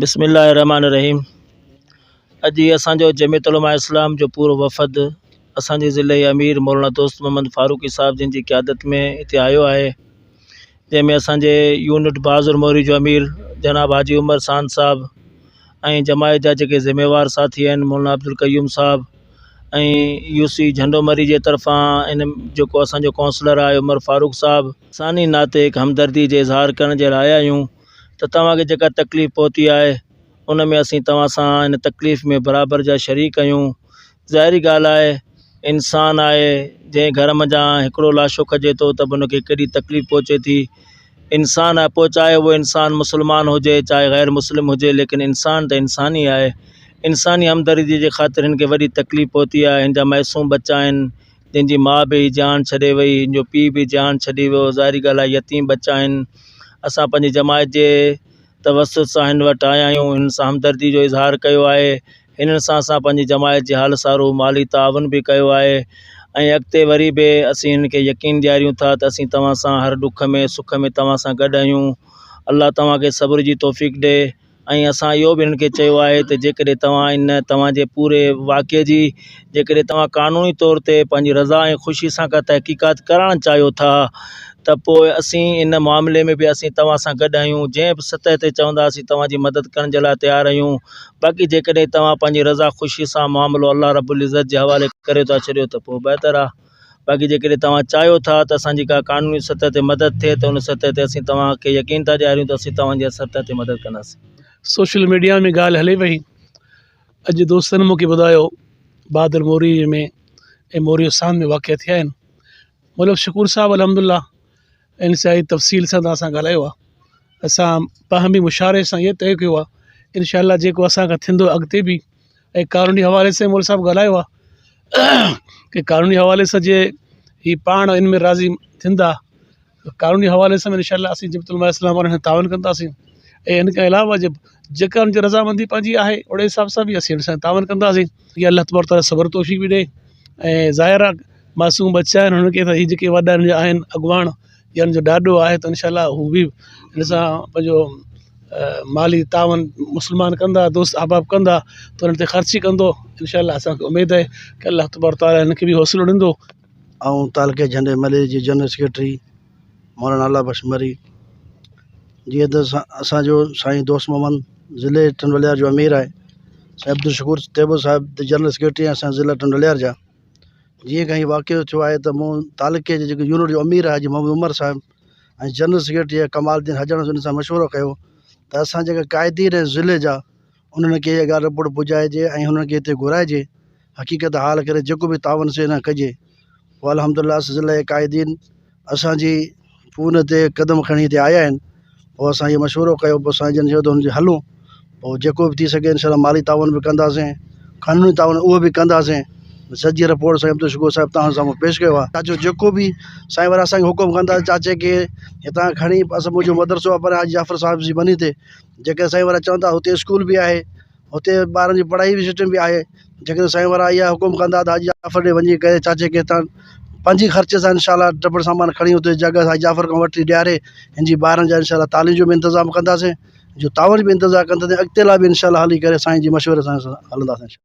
بسم الله الرحمٰن الرحيم اڄ هي اسان جو جمعيت علماء اسلام جو پورو وفد اسان جي ضلعي امير مولانا دوست محمد فاروقي صاحب جن جي قيادت ۾ هتي آيو آهي جنهن ۾ اسان جي يونٽ بهادر موري جو امير جناب حاجي عمر ساند صاحب ۽ جماعت جا جيڪي ذميوار ساٿي آهن مولانا عبدالقيوم صاحب ۽ يو سي جهنڊو مري جي طرفان ان جيڪو اسان جو ڪائونسلر آهي عمر فاروق صاحب انساني ناتي هڪ همدردي جي اظهار ڪرڻ جي لاء آيا آهيون ته توهان کي جيڪا تڪليف پهتي آهي ان ۾ اسين توهان سان ان تڪليف ۾ برابر جا شريڪ آهيون. ظاهري ڳالهه آهي انسان آهي جنهن گهر منجهان هڪڙو لاشو کڄي ٿو ته به ان کي ڪيڏي تڪليف پهچي ٿي. انسان آهي پوء چاهي اهو انسان مسلمان هجي چاهي غير مسلم هجي ليڪن انسان ته انسان ئي آهي. انساني همدردي جي خاطر هن کي وڏي تڪليف پهتي آهي هن جا معصوم ٻچا آهن جن جي ماء به هي جهان ڇڏي وئي هن جو پيء به جهان ڇڏي ويو ظاهري ڳالهه آهي يتيم ٻچا آهن اسان پنهنجي جماعت جي توسط سان هن وٽ آيا آهيون هنن سان همدردي جو اظهار ڪيو آهي هنن سان اسان پنهنجي جماعت جي حال سارو مالي تعاون به ڪيو آهي ۽ اڳتي وري به اسين هنن کي يقين ڏياريون ٿا ته اسين توهان سان هر ڏک ۾ سک ۾ توهان سان گڏ آهيون الله توهان کي صبر جي توفيق ڏي ۽ اسان اهو به هنن کي چيو آهي ته جيڪڏهن توهان ان توهان جي پوري واقعي جي جيڪڏهن توهان قانوني طور تي پنهنجي رضا ۽ خوشي سان ڪا تحقيقات ڪرائڻ چاهيو ٿا ته پوء اسين ان معاملي ۾ به اسين توهان سان گڏ آهيون جنهن به سطح تي چوندا اسين توهان جي مدد ڪرڻ جي لاء تيار آهيون باقي جيڪڏهن توهان پنهنجي رضا خوشي سان معاملو الله رب العزت جي حوالي ڪري ٿا ڇڏيو ته پوء بهتر آهي باقي جيڪڏهن توهان چاهيو ٿا ته اسان جي ڪا قانوني سطح تي مدد ٿئي ته ان سطح تي اسين توهان کي يقين ٿا ڏياريون ته اسين توهان جي سطح تي مدد ڪنداسين. سوشل ميڊيا ۾ ڳالهه هلي پئي اڄ دوستن مون کي ٻڌايو بهادر موري ۾ ۽ موري سان ۾ واقعا ٿيا آهن مولوي شڪور صاحب الحمد لله انتهائي تفصيل سان توهان سان ڳالهايو آهي اسان باهمي مشاوري سان اهو طئي ڪيو آهي انشاء الله جيڪو اسان کان ٿيندو اڳتي به ۽ قانوني حوالي سان مولوي صاحب ڳالهايو آهي ڪي قانوني حوالي سان جي هي پاڻ ان ۾ راضي ٿيندا قانوني حوالي سان انشاء الله اسين جمعيت علماء اسلام وارن سان تعاون ڪنداسين ۽ ان کان علاوه جي جيڪا ان جي رضامندي پنهنجي آهي اهڙي حساب سان به اسين ان سان تعاون ڪنداسين يا الله تبارڪ تعاليٰ صبر توفيق به ڏي ۽ ظاهر آهي معصوم ٻچا آهن هنن کي ته هي جيڪي وڏا هن جا آهن اڳواڻ يا هن جو ڏاڏو آهي ته انشاء الله هو به هن سان پنهنجو مالي تعاون مسلمان ڪندا دوست احباب ڪندا ته انهن تي خرچ ڪندو انشاء الله اسان کي اميد آهي ڪه الله تبارڪ تعاليٰ هن کي به حوصلو ڏيندو. آئون تعلقي جهنڊي ملير جي جنرل سيڪريٽري مولانا الله بخش مري جيئن ته اسان جو سائين دوست محمد ضلعي ٽنڊوالهيار جو امير آهي سائين عبدالشڪور ٿيٻو صاحب جنرل سيڪريٽري اسان ضلع ٽنڊوالهيار جا جيئن ڪه هي واقعو ٿيو آهي ته مون تعلقي جي جيڪو يونٽ جو امير آهي حاجي محمد عمر صاحب ۽ جنرل سيڪريٽري آهي ڪمال الدين حجاڻ ان سان مشورو ڪيو ته اسان جيڪا قائدين آهن ضلعي جا انهن کي اها ڳالهه رپورٽ پڄائجي ۽ هنن کي هتي گهرائجي حقيقت حال ڪري جيڪو به تعاون سي نه ڪجي پوء الحمد لله ضلعي قائدين اسانجي فون تي قدم کڻي هتي آيا آهن پوء اسان اهو مشورو ڪيو پوء سائين جن چيو ته هن جي هلون پوء جيڪو به ٿي سگهي انشاء الله مالي تعاون به ڪنداسين قانوني تعاون اهو به ڪنداسين سڄي رپورٽ سائين عبدالشڪور صاحب توهان سامهون پيش ڪيو آهي چاچو جيڪو به سائين وارا اسانکي حڪم ڪندا چاچي کي هتان کڻي اسان منهنجو مدرسو آهي پر حاجي جعفر صاحب جي ٻني تي جيڪي سائين وارا چون ٿا هتي اسڪول به آهي هتي ٻارن جي پڙهائي به سسٽم به آهي جيڪڏهن سائين وارا اها حڪم ڪندا ته حاجي جعفر ڏي وڃي ڪري چاچي کي هتان پنهنجي خرچي سان انشاء الله ٽپڙ سامان کڻي اتي جڳهه حاجي جعفر کان وٺي ڏياري هن جي ٻارن جا انشاء الله تعليم جو به انتظام ڪنداسين جو تعاون به انتظام ڪنداسين اڳتي لاء به انشاء الله هلي ڪري سائين جي مشوري سان هلنداسين.